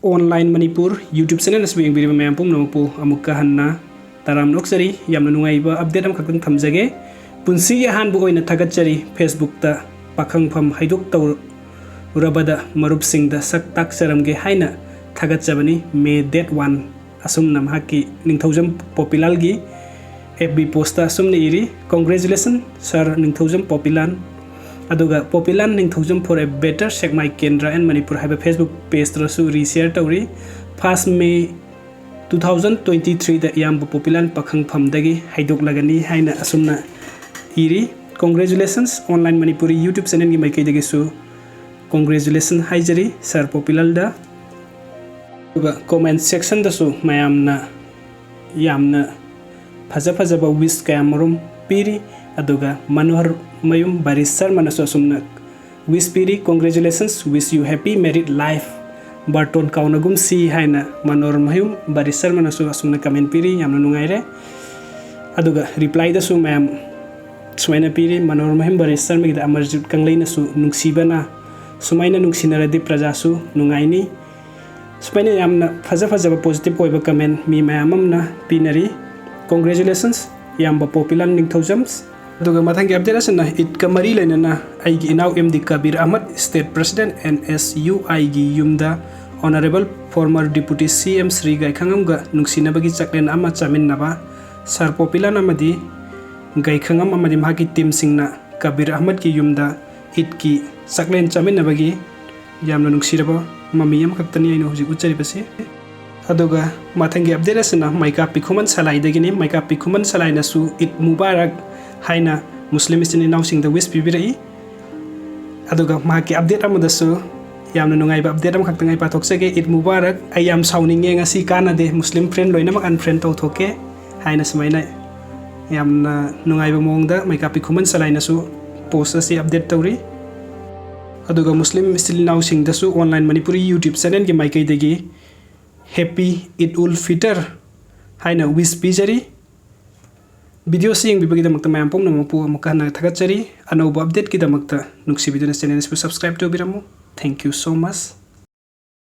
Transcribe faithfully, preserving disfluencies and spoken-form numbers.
Online Manipur YouTube channel ꯑꯁꯤꯕꯨ ꯌꯦꯡꯕꯤꯔꯤꯕ ꯃꯌꯥꯝ ꯄꯨꯝꯅꯃꯛꯄꯨ ꯑꯃꯨꯛꯀ ꯍꯟꯅ ꯇꯔꯥꯝꯅ ꯑꯣꯛꯆꯔꯤ꯫ ꯌꯥꯝꯅ ꯅꯨꯡꯉꯥꯏꯕ update ꯑꯃꯈꯛꯇꯪ ꯊꯝꯖꯒꯦ꯫ ꯄꯨꯟꯁꯤꯒꯤ ꯑꯍꯥꯟꯕ ꯑꯣꯏꯅ ꯊꯥꯒꯠꯆꯔꯤ, Facebook ꯇ ꯄꯥꯈꯪꯐꯝ ꯍꯩꯗꯣꯛꯇꯧꯔꯕꯗ ꯃꯔꯨꯞꯁꯤꯡꯗ ꯁꯛ ꯇꯥꯛꯆꯔꯝꯒꯦ ꯍꯥꯏꯅ ꯊꯥꯒꯠꯆꯕꯅꯤ꯫ May date one ꯑꯁꯨꯝꯅ ꯃꯍꯥꯛꯀꯤ ꯅꯤꯡꯊꯧꯖꯝ ꯄꯣꯄꯤꯂꯥꯜꯒꯤ F B post ꯇ ꯑꯁꯨꯝꯅ ꯏꯔꯤ, "Congratulations sir ꯅꯤꯡꯊꯧꯖꯝ ꯄꯣꯄꯤꯂꯥꯜ"꯫ ꯑꯗꯨꯒ "Popilan Ningthoujam for a better Sekmai Kendra and Manipur" ꯍꯥꯏꯕ Facebook page ꯇꯁꯨ reshare ꯇꯧꯔꯤ꯫ First May two thousand twenty three ꯗ ꯏꯌꯥꯝꯕ ꯄꯣꯄꯤꯂꯥꯜ ꯄꯥꯈꯪꯐꯝꯗꯒꯤ ꯍꯩꯗꯣꯛꯂꯒꯅꯤ ꯍꯥꯏꯅ ꯑꯁꯨꯝꯅ ꯏꯔꯤ꯫ Congratulations, Online Manipuri YouTube channel ꯒꯤ ꯃꯥꯏꯀꯩꯗꯒꯤꯁꯨ congratulation ꯍꯥꯏꯖꯔꯤ ꯁꯥꯔ ꯄꯣꯄꯤꯂꯥꯜꯗ꯫ ꯑꯗꯨꯒ comment section ꯗꯁꯨ ꯃꯌꯥꯝꯅ ꯌꯥꯝꯅ ꯐꯖ ꯐꯖꯕ wish ꯀꯌꯥ ꯃꯔꯨꯝ ꯄꯤꯔꯤ꯫ ꯑꯗꯨꯒ ꯃꯅꯣꯍꯔ ꯃꯌꯨꯝ ꯕꯥꯔꯤꯁ ꯁꯔꯃꯅꯁꯨ ꯑꯁꯨꯝꯅ wish ꯄꯤꯔꯤ, "Congratulations, wish you happy married life, ꯕꯥꯔꯇꯣꯟ ꯀꯥꯎꯅꯒꯨꯝꯁꯤ" ꯍꯥꯏꯅ ꯃꯅꯣꯍꯔ ꯃꯌꯨꯝ ꯕꯥꯔꯤꯁ ꯁꯔꯃꯅꯁꯨ ꯑꯁꯨꯝꯅ comment ꯄꯤꯔꯤ꯫ ꯌꯥꯝꯅ ꯅꯨꯡꯉꯥꯏꯔꯦ꯫ ꯑꯗꯨꯒ reply ꯗꯁꯨ ꯃꯌꯥꯝ ꯁꯨꯃꯥꯏꯅ ꯄꯤꯔꯤ, ꯃꯅꯣꯍꯔ ꯃꯌꯨꯝ ꯕꯥꯔꯤꯁ ꯁꯔꯃꯒꯤꯗ ꯑꯃꯔꯖꯤꯠ ꯀꯪꯂꯩꯅꯁꯨ, "ꯅꯨꯡꯁꯤꯕꯅ ꯁꯨꯃꯥꯏꯅ ꯅꯨꯡꯁꯤꯅꯔꯗꯤ ꯄ꯭ꯔꯖꯥꯁꯨ ꯅꯨꯡꯉꯥꯏꯅꯤ"꯫ ꯁꯨꯃꯥꯏꯅ ꯌꯥꯝꯅ ꯐꯖ ꯐꯖꯕ positive ꯑꯣꯏꯕ comment ꯃꯤ ꯃꯌꯥꯝ ꯑꯃꯅ ꯄꯤꯅꯔꯤ꯫ Congratulations, ꯏꯌꯥꯝꯕ ꯄꯣꯄꯤꯂꯥꯜ ꯅꯤꯡꯊꯧꯖꯝ꯫ ꯑꯗꯨꯒ ꯃꯊꯪꯒꯤ update ꯑꯁꯤꯅ ꯏꯗꯀ ꯃꯔꯤ ꯂꯩꯅꯅ ꯑꯩꯒꯤ ꯏꯅꯥꯎ M D Kabir Ahmad, state president N S U I ꯒꯤ ꯌꯨꯝꯗ Honourable former Deputy C M Shri ꯒꯥꯏꯈꯪꯉꯝꯒ ꯅꯨꯡꯁꯤꯅꯕꯒꯤ ꯆꯥꯛꯂꯦꯟ ꯑꯃ ꯆꯥꯃꯤꯟꯅꯕ꯫ ꯁꯥꯔ ꯄꯣꯄꯤꯂꯥꯜ ꯑꯃꯗꯤ ꯒꯥꯏꯈꯪꯉꯝ ꯑꯃꯗꯤ ꯃꯍꯥꯛꯀꯤ team ꯁꯤꯡꯅ ꯀꯕꯤꯔ ꯑꯍꯃꯗꯀꯤ ꯌꯨꯝꯗ ꯏꯗꯀꯤ ꯆꯥꯛꯂꯦꯟ ꯆꯥꯃꯤꯟꯅꯕꯒꯤ ꯌꯥꯝꯅ ꯅꯨꯡꯁꯤꯔꯕ ꯃꯃꯤ ꯑꯃꯈꯛꯇꯅꯤ ꯑꯩꯅ ꯍꯧꯖꯤꯛ ꯎꯠꯆꯔꯤꯕꯁꯤ꯫ ꯑꯗꯨꯒ ꯃꯊꯪꯒꯤ update ꯑꯁꯤꯅ ꯃꯩꯀꯥꯞꯄꯤ ꯈꯨꯃꯟ ꯁꯂꯥꯏꯗꯒꯤꯅꯤ꯫ ꯃꯩꯀꯥꯞꯄꯤ ꯈꯨꯃꯟ ꯁꯂꯥꯏꯅꯁꯨ "ꯏꯗ ꯃꯨꯕꯥꯔꯛ" ꯍꯥꯏꯅ ꯃꯨꯁꯂꯤꯝ ꯏꯆꯤꯟ ꯏꯅꯥꯎꯁꯤꯡꯗ wish ꯄꯤꯕꯤꯔꯛꯏ꯫ ꯑꯗꯨꯒ ꯃꯍꯥꯛꯀꯤ update ꯑꯃꯗꯁꯨ ꯌꯥꯝꯅ ꯅꯨꯡꯉꯥꯏꯕ update ꯑꯃꯈꯛꯇꯪ ꯑꯩ ꯄꯥꯊꯣꯛꯆꯒꯦ꯫ "ꯏꯗ ꯃꯨꯕꯥꯔꯛ, ꯑꯩ ꯌꯥꯝ ꯁꯥꯎꯅꯤꯡꯉꯦ, ꯉꯁꯤ ꯀꯥꯟꯅꯗꯦ, ꯃꯨꯁꯂꯤꯝ friend ꯂꯣꯏꯅꯃꯛ unfriend ꯇꯧꯊꯣꯛꯀꯦ" ꯍꯥꯏꯅ ꯁꯨꯃꯥꯏꯅ ꯌꯥꯝꯅ ꯅꯨꯡꯉꯥꯏꯕ ꯃꯑꯣꯡꯗ ꯃꯩꯀꯥꯞꯄꯤ ꯈꯨꯃꯟ ꯁꯂꯥꯏꯅꯁꯨ post ꯑꯁꯤ update ꯇꯧꯔꯤ꯫ ꯑꯗꯨꯒ ꯃꯨꯁꯂꯤꯝ ꯏꯆꯤꯜ ꯏꯅꯥꯎꯁꯤꯡꯗꯁꯨ Online Manipuri YouTube channel ꯒꯤ ꯃꯥꯏꯀꯩꯗꯒꯤ "Happy Eid ul Fitr" ꯍꯥꯏꯅ wish ꯄꯤꯖꯔꯤ꯫ Video ꯑꯁꯤ ꯌꯦꯡꯕꯤꯕꯒꯤꯗꯃꯛꯇ ꯃꯌꯥꯝ ꯄꯨꯝꯅꯃꯛꯄꯨ ꯑꯃꯨꯛꯀ ꯍꯟꯅ ꯊꯥꯒꯠꯆꯔꯤ꯫ ꯑꯅꯧꯕ update ꯀꯤꯗꯃꯛꯇ ꯅꯨꯡꯁꯤꯕꯤꯗꯨꯅ channel ꯑꯁꯤꯕꯨ subscribe ꯇꯧꯕꯤꯔꯝꯃꯨ꯫ Thank you so much꯫